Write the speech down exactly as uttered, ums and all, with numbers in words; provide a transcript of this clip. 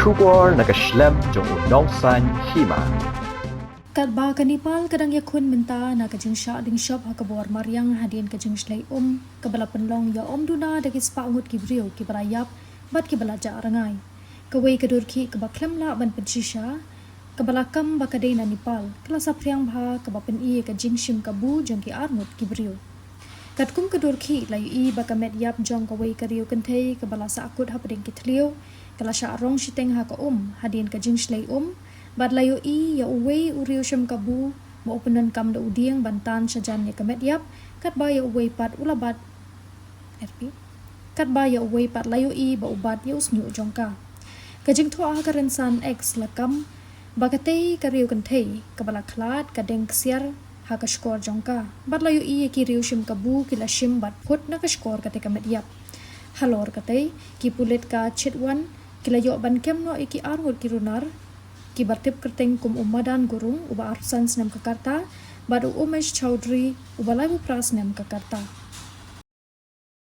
Khubor na ka shlem jong u Nongsaiñ Hima. Katba ka Nepal ka dang ïakhun mynta na ka jingshah dingshop ha ka bor mariang hadien ka jingshlei um kaba la pynlong ïa um duna da ki spah ngut ki briew kiba la ïap bad kiba la jah rngai. Kawei ka dur khih kaba khlem lah ban pynshisha kaba la kam ba ka dei na Nepal ka la saphriang bha kaba pyni ïa ka jingshim kabu jong ki ar ngut ki briew. Katkum ka dur khih la ïohi ba ka met ïap jong kawei ka riew kynthei kaba la sahkut hapdeng ki thliew ka la shah rong shiteng ha ka um hadien ka jingshlei um bad la ïohi ïa uwei u riew shim kabu ba u pyndonkam da u dieng ban tan shajan ïa ka met ïap katba ïa uwei pat u la bat katba ïa uwei pat la ïohi ba u bat ïa u shñiuh jong ka. Ka jingthoh ha ka rynsan X la kam ba katei ka riew kynthei kaba la khlad ka deng ksiar ha ka shkor jong ka bad la ïohi ïa ki riew shim kabu ki la shim bad phut na ka shkor katei ka met ïap. Halor katei ki pulit ka Chitwan ki la ïoh ban kem noh ïa ki ar ngut ki runar kiba tip kyrteng kum u Madan Gurung uba arphew san snem ka rta bad u Umesh Chowdhury uba laiphew phra snem ka rta.